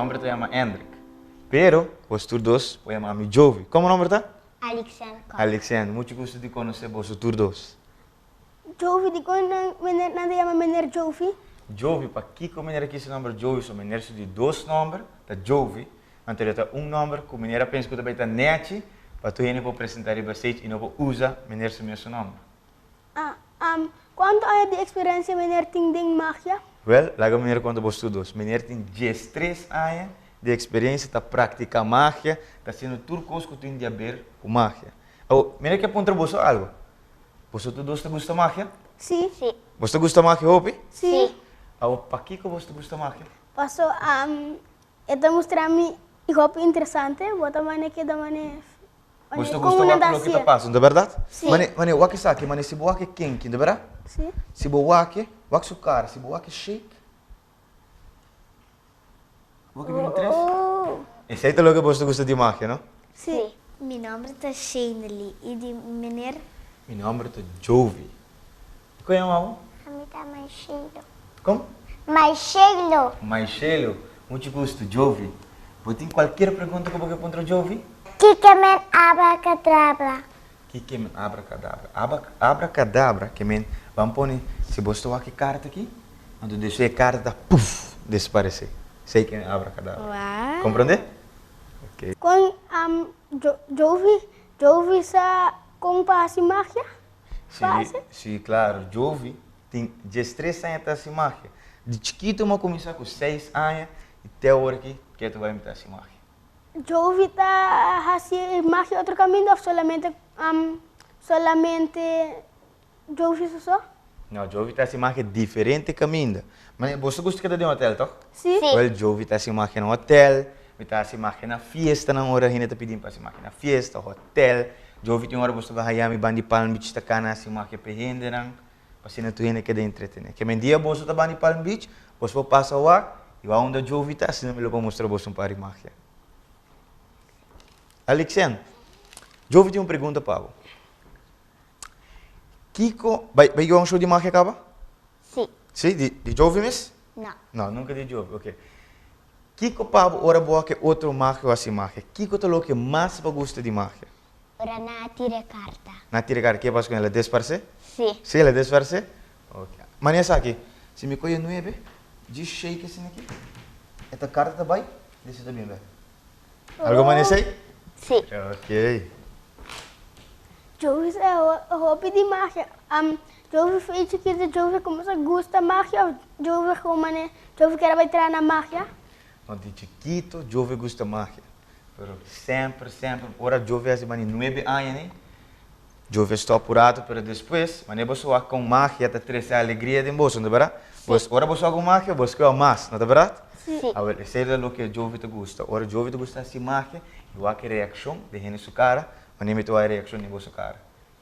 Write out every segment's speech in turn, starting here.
nomber ta yama Endrick. Pero, bos tur dos por yama mi Jovi. Como nomber ta? Alexen Kock. Alexen, mucho gusto di conoce boso tur dos. Jovi, dikon nan meneer nan ta yama meneer Jovi? Jovi, pakiko meneer a kisa nomber Jovi? So meneer su di dos nomber ta Jovi, anto e ta un nomber ku meneer a pensa ku ta bai ta nechi pa tur hende por presenta riba stage i no por usa meneer su mesun nomber. Ah, am, kuantu aña di eksperensia meneer tin den magia? Wèl, laga meneer konta bos tur dos. Meneer tin diestres aña di eksperensia ta praktiká magia, ta hasiendo tur kos ku tin di haber ku magia. Awor, meneer ke puntra boso algu. Boso tur dos ta gusta magia? Sí. Sí. Boso ta gusta magia hopi? Sí. Awor, pakiko boso ta gusta magia? Paso, e ta mustra mi hopi interesante, bo ta mane keda mane Boso ta gusta wak loke ta pasa, no ta bèrdat? Sí. Mane, mane wak esaki, mane si bo wak e kenki, no ta bèrdat? Sí. Si bo wak e, wak su kara, si bo wak e shake, wak e bira un tres. Esei ta loke boso ta gusta di magia, no? Sí. Mi nòmber ta Sheinely i di meneer? Mi nòmber ta Jovi. I kon yama bo? Ami ta Maishelo. Kon? Maishelo. Maishelo. Muchu gustu, Jovi. Bo tin kualkier pregunta ku bo ke puntra Jovi? Kiko men abracadabra? Kiko men abracadabra? Aba, abracadabra ke men, ban pone, si bo sta wak e karta aki, anto despues e karta ta puf, desparesé. Esei ke men abracadabra. Wow. Komprondé? Ok. Kon Jovi, Jovi sa kon pa hasi magia? Si, si, claro. Jovi tin diestres aña ta hasi magia. Di chikito mi a cuminsa cu seis aña y te awor aki ke ta bay mi ta hasi magia. Jovi ta hasi magia otro caminda of solamente solamente Jovi su so? No, Jovi ta hasi magia diferente caminda. Ma boso gusta keda den hotel toch? Si. Si. Wel, Jovi ta hasi magia na hotel, mi ta hasi magia na fiestanan ora hende ta pidi mi pa hasi magia na fiesta, hotel. Jovi tin ora boso ta bai haya mi bandi Palm Beach ta kana hasi magia pa e hendenan, pa asina tur hende keda entretené. Ke men dia boso ta bandi Palm Beach, boso por pasa wak i wak unda Jovi ta, asina mi lo por mustra boso un par di magia. Alexen, Jovi tin un pregunta pa bo. Kiko, bai bai un show di magia kaba? Si. Si? Di di Jovi mes? No. No, nunka di Jovi, ok. Kiko pa bo ora bo wak e otro magia o hasi magia? Kiko ta loke mas bo gusta di magia? Ora nan a tira e karta. Nan a tira e karta, ke pasa ku el? El a desparsé? Si. Si, el a desparsé? Ok. Mane esaki, si mi kohe nuebe, djis shake esaki aki, e ta karta ta bai, desi ta bin bek. Algo mane esei? Si. Ok. Jovi sa hopi di magia. Jovi foi chikito, Jovi kuminsá gusta magia of Jovi gewoon mane Jovi kere bai traha na magia? No, di chikito Jovi gusta magia. Pero semper, semper, ora Jovi hasi mane nuebe aña ni, Jovi a stop un rato, pero despues, mane boso wak kon magia ta trese alegria den boso, no ta berdad? Pues ora boso wak un magia, boso ke wak mas, no ta berdad? Si. Awel, esei ta loke Jovi ta gusta. Ora Jovi ta gusta hasi magia, i wak e reakshon den hende su kara, mane mi ta wak e reakshon den boso kara.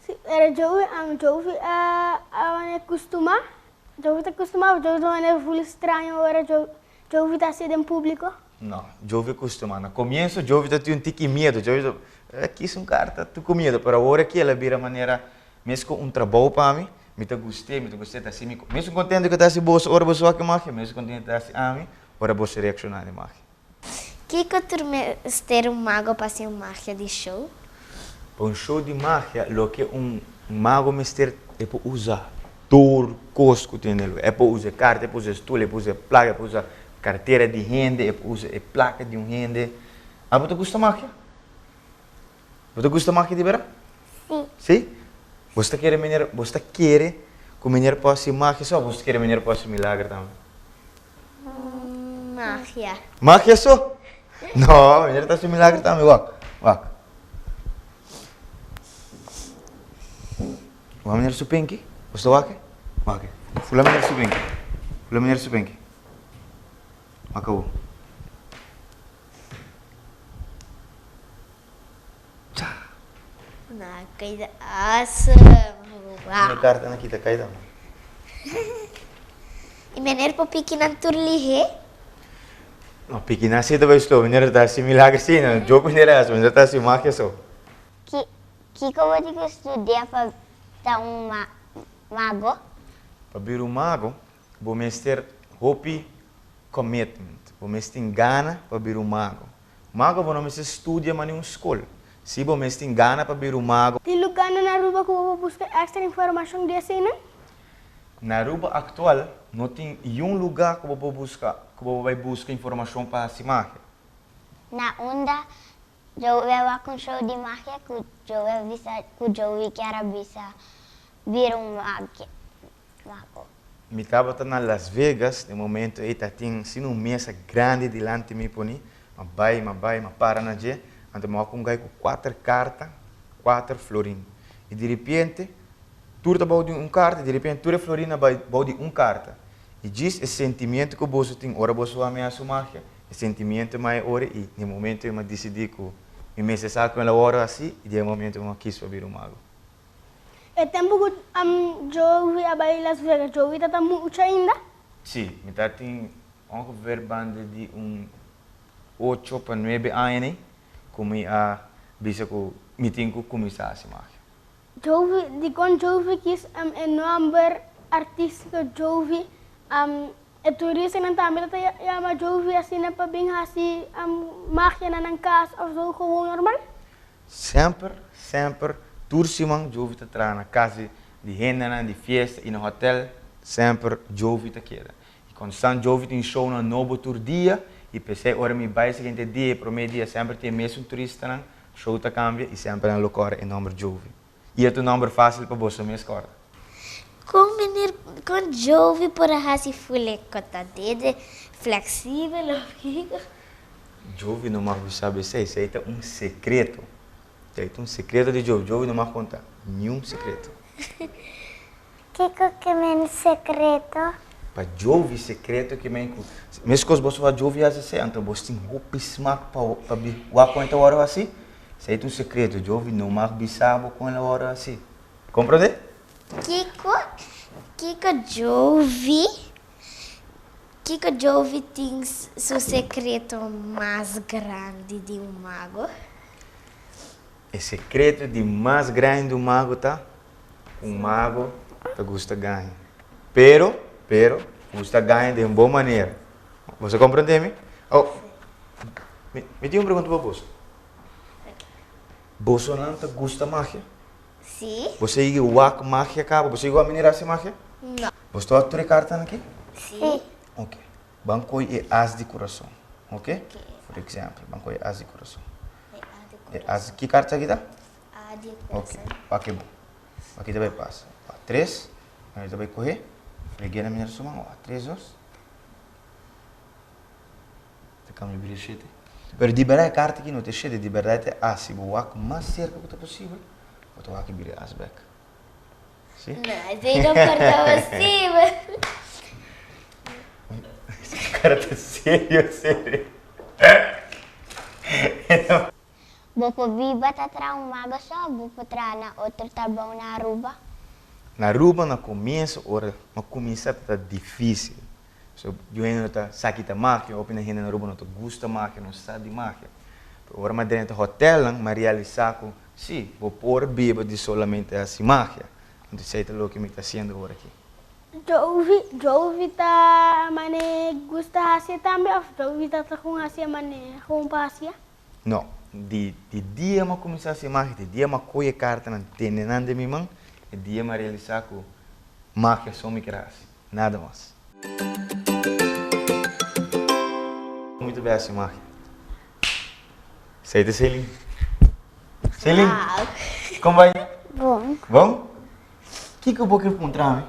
Si, pero Jovi, Jovi a a mane kustumá, Jovi ta kustumá of Jovi ta mane voel straño ora Jovi ta hasié den públiko? No, Jovi kustumá. Na komienso Jovi ta tin un tiki miedu, Jovi ta, eh, kis un karta tur ku miedu, pero awor aki el a bira manera mes ku un trabou pa mi, mi ta gust'é, mi ta gust'é ta hasi mi, mesun kontentu ku ta hasi boso ora boso wak e magia, mesun kontentu ta hasi ami ora boso reakshoná den magia. Kiko tur mester un mago pa hasi un magia di show? Pa un show di magia loke un mago mester e por usa tur kos ku tin den e lugar. E por usa e karta, e por usa e stul, e por usa e plaka, e por usa kartera di hende, e por usa e plaka di un hende. Abo ta gusta magia? Bo ta gusta magia di bera? Si. Si? Bo ta kere meneer, bo ta kere ku meneer por hasi magia so of bo ta kere meneer por hasi milager tambe? Magia. Magia so? No, meneer ta hasi milager tambe, wak, wak. Wak meneer su penki, bo sta wak e? Wak e. Fula meneer su penki, fula meneer su penki. Wak awo. Cha! Na kaida awesome. Wow. Mi karta na kita kaida. I meneer por piki nan tur lihé? No, piki nan si ta bai slow. Meneer ta hasi milager si. No, joke meneer a hasi. Meneer ta hasi magia so. Ki, kiko bo tin ku studia pa ta un ma, mago? Pa bira un mago, bo mester hopi commitment. Bo mes tin gana pa bira un mago. Mago bo no mester studia mane un skol. Si bo mes tin gana pa bira un mago. Tin lugánan na Aruba ku bo por buska èkstra informashon di eseinan? Na Aruba aktual no tin yun lugá ku bo por buska ku bo por bai buska informashon pa hasi magia. Na unda Joey a wak un show di magia ku Joey a bisa ku Joey kier a bisa bira un mago. Mi tabata na Las Vegas, den momento ei ta tin asina un mesa grandi dilanti mi poni, m'a bai, m'a bai, m'a para na dje, anto mi wak un gai ku kuater karta, kuater florin. I diripiente tur ta bou di un karta, i diripiente tur e florin a bai bou di un karta. I djis e sentimiento ku boso tin ora boso wak mi hasi un magia, e sentimiento m'a e ora i den momento ei m'a disidí ku mi mester sa ku el a wòrdu hasi i den e momento mi a kis pa bira un mago. E tempu ku Joey a bai Las Vegas, Joey ta ta mucha ainda? Sí, mi ta tin ongeveer banda di un ocho pa nuebe aña nei ku mi a bisa ku mi tin ku kuminsá hasi magia. Joey, dikon Joey kis e nòmber artístiko Joey? E turistanan tambe ta ta yama Joey asina pa bin hasi magia na nan kas òf zo gewoon normal? Semper, semper, tur siman Jovi ta traha na kas di hendenan, di fiesta i na hotel, semper Jovi ta keda. I konstant Jovi tin shownan nobo tur dia i p'esei ora mi bai siguiente dia i promé dia semper tin e mesun turistanan, show ta kambia i semper nan lo kòrda e nòmber Jovi. I e ta un nòmber fásil pa boso mes kòrda. Kon meneer, kon Jovi por a hasi fule kota dede fleksibel of kiko? Jovi no mag bisa bo esei, esei ta un sekreto. Esei ta un sekreto di Jovi, Jovi no mag konta niun sekreto. Kiko ke men sekreto? Pa Jovi sekreto ke men ku meskos bo wak Jovi hasi esei anto bo tin hopi smak pa pa bi wak kon e ta wòrdu hasi, esei ta un sekreto, Jovi no mag bisa bo kon el a wòrdu hasi. Komprondé? Kiko kiko Jovi Kiko Jovi tin su sekreto mas grandi di un mago? E sekreto di mas grandi di un mago ta ku un mago ta gusta gaña. Pero, pero, gusta gaña den bon manera. Boso a komprendé mi? Oh, mi, mi tin un pregunta pa boso. Bosonan ta gusta magia? Sí. Bo sigui wak magia kaba? Bo sigui wak manera hasi magia? No. Bo sta wak tur e kartanan aki? Sí. Ok. Ban koi e as di kurason. Ok? For example, ban koi e as di kurason. E as di kurason. E as, ki karta esaki ta? A di kurason. Ok. Wak e bon. Aki ta bai pasa. Wak tres. Aki ta bai kohe. Freg'é na manera su man. Wak tres, dos. Ta cambia bira shete. Pero di berdad e carta aki no ta shete, di berdad ta as. Si bo wak mas cerca cu ta posibel, bo ta wak e bira as bek. Si? No, esey no por ta posibel. Su cara ta serio, serio. Bo por biba ta traha un mago so of bo por traha na otro trabou na Aruba? Na Aruba na comienso ora mi a cuminsa ta dificil. So yu hende no ta sa kita magia, hopi na hende na Aruba no ta gusta magia, no sa di magia. Pero ora mi a drenta hotelnan, mi a realisa ku si, bo por biba di solamente hasi magia. Anto esei ta loke mi ta hasiendo ora aki. Jovi, Jovi ta mane gusta hasia tambe of Jovi ta ta kon hasia mane gewoon pa hasia? No, di di dia mi a kuminsá hasi magia, di dia mi a kohe e kartanan tene nan den mi man, e dia mi a realisa ku magia so mi kier hasi. Nada mas. Muito bem hasi magia. Sei ta Celine. Celine, kon bai? Bon. Bon? Kiko bo ke puntra mi?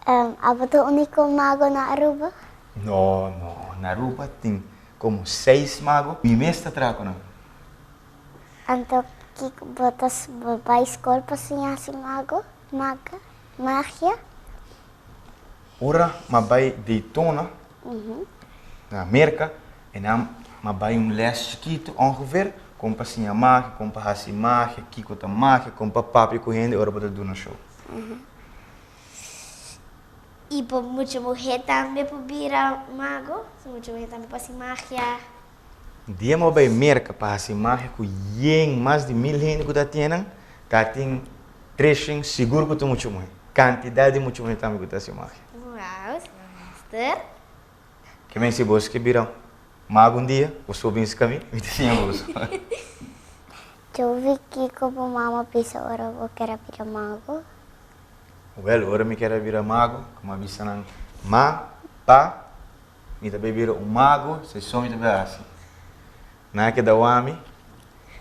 Abo ta unico mago na Aruba? No, no. Na Aruba tin como seis mago. Mi mes ta traha ku nan. Anto kiko bo ta bai skol pa siña hasi mago? Maga? Magia? Ora m'a bai Daytona, na Merka, e nan m'a bai un les chikitu ongeveer kon pa siña magia, kon pa hasi magia, kiko ta magia, kon pa papia ku hende ora bo ta duna show. I por mucha muhé tambe por bira mago? Mucha muhé tambe por hasi magia? Dia mi a bai Merka pa hasi magia ku yen mas di mil hende ku ta tienan, ta tin treshen sigur ku ta mucha muhé. Kantidat di mucha muhé tambe ku ta hasi magia. Wow, Sr. Master. Ke men si boso ke bira mago un dia, boso por bin ska mi, mi ta siña boso. Jovi, Kiko bo mama bisa ora bo ker a bira mago? Wèl, ora mi ker a bira mago, ku mi a bisa nan, Ma, pa, mi ta bai bira un mago, esei so mi ta bai hasi. Nan a keda wak mi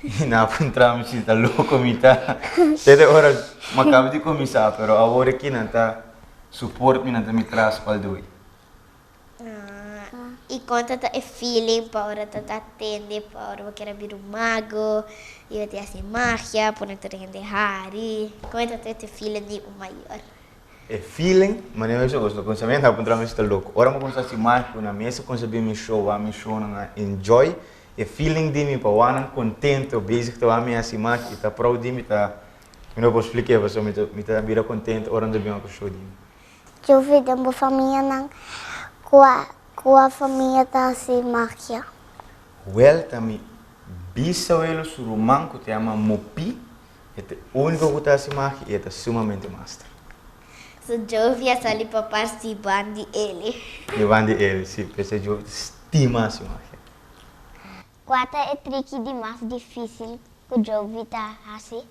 i nan a puntra mi si ta loko mi ta. Te de ora mi a kaba di kuminsá, pero awor aki nan ta support mi, nan ta mi tras all the way. I konta ta e feeling pa ora ta ta tende pa ora bo kier a bira un mago i bo ta hasi magia pone tur hende hari. Kon ta e feeling di un mayor? E feeling, manera mi bisa bo, kuminsamentu a puntra mi si ta loko. Ora mi kuminsá hasi magia ku nan mester kuminsá bin mi show, wak mi shownan a enjoy. E feeling di mi pa wak nan kontento bezig ta wak mi hasi magia i ta proud di mi ta, mi no por splik'é pasobra mi ta bira kontento ora nan ta bin wak e show di mi. Jovi den bo famianan kua kua famia ta hasi magia? Wel ta mi bisawelo su ruman ku ta yama Mopi, e ta e úniko ku ta hasi magia i e ta sumamente master. So Jovi a sali pa parsi ban di Eli. Di ban di Eli, si, p'esei Jovi ta stima hasi magia. Kua ta e triki di mas difísil ku Jovi ta hasi?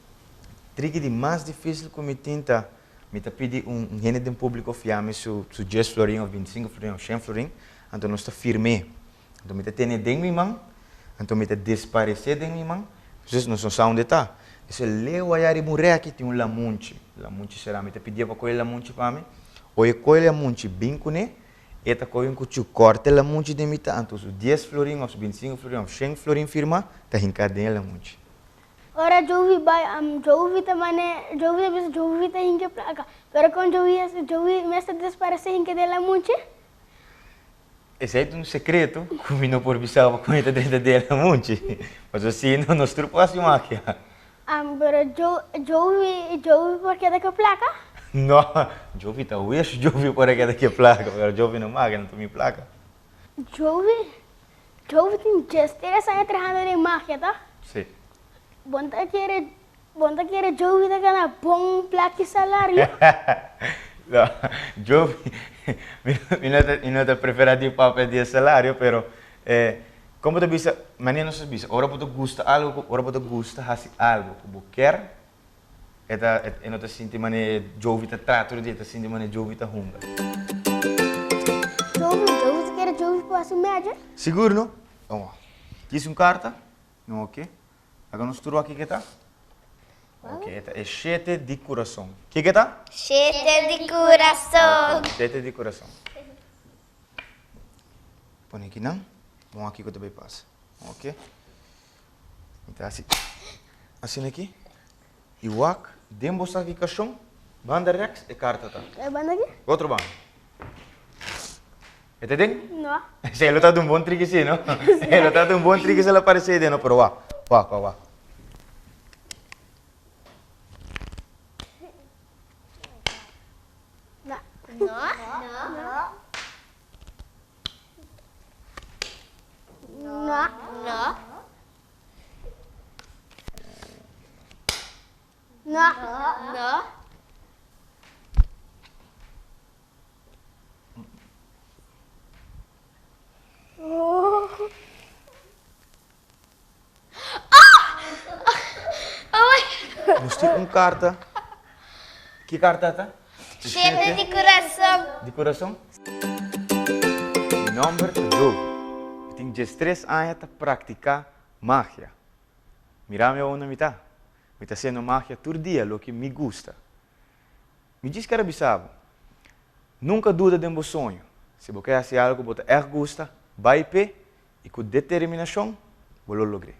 Triki di mas difísil ku mi tin ta Mi ta pidi un hende den públiko fia mi su su dies florin òf bintisinko florin òf shen florin, anto nos ta firm'é. Anto mi ta tene den mi man, anto mi ta desparesé den mi man, entonces nos no sa unda e ta. Entonces leu aya riba un rèki tin un lamunchi, lamunchi será, mi ta pidié pa kohe lamunchi pa mi, oi e kohe lamunchi bin kuné, e ta kohe un kuchú kòrta e lamunchi den mitá, anto su dies florin òf su bintisinko florin òf shen florin firmá ta hinká den e lamunchi. Ora Jovi bai, Jovi ta mane, Jovi ta bisa Jovi ta hinka plaka. Pero kon Jovi hasi, Jovi mes ta desparese hinka den lamunchi. Esei ta un sekreto ku mi no por bisa bo kon e ta drenta den lamunchi. Pasobra si no, nos tur por hasi magia. Pero Jovi, Jovi por keda ku e plaka? No, Jovi ta wish Jovi por a keda ku e plaka, pero Jovi no magia, no ta mi plaka. Jovi, Jovi tin djester aña trahando den magia, ta? Sí. Bon ta kere, bon ta kere Jovi ta gana bon plaki salario? No, Jovi, mi, mi no ta, mi no ta prefera di papia di e salario, pero eh, como ta bisa, manera nos ta bisa, ora bo ta gusta algo, ora bo ta gusta hasi algo ku bo kier, E ta e no ta sinti mane Jovi ta traha tur dia, e ta sinti mane Jovi ta hunga. Jovi, Jovi ta kere Jovi por hasi magic? Sigur no. Bon, kis un karta? No oke. Laga nos tur wak kiko e ta. Oke, e ta e shete di kurason. Kiko e ta? Shete di kurason. Shete di kurason. Pone akinan. Bon wak kiko ta bai pasa. Oke. Mi ta hasi asina aki i wak den bo saki kashon banda rèks e karta ta. E banda aki? Otro banda. E ta den? No. Esei lo ta un bon triki si, no? E lo ta un bon triki si el a paresé den, no? Pero wak, wak, wak, wak. No. No. No. No. No. No. No. Oh. Nos tin un karta. Ki karta ta? Shete di kurason. Di kurason? Mi nomber ta Jovi. Mi tin diestres aña ta praktiká magia. Mira mi awor unda mi ta. Mi ta hasiendo magia tur dia, loke mi gusta. Mi djis ker a bisa bo, nunka duda den bo soño. Si bo ke hasi algu ku bo ta ègt gusta, bai p'e i ku determinashon bo lo logr'é.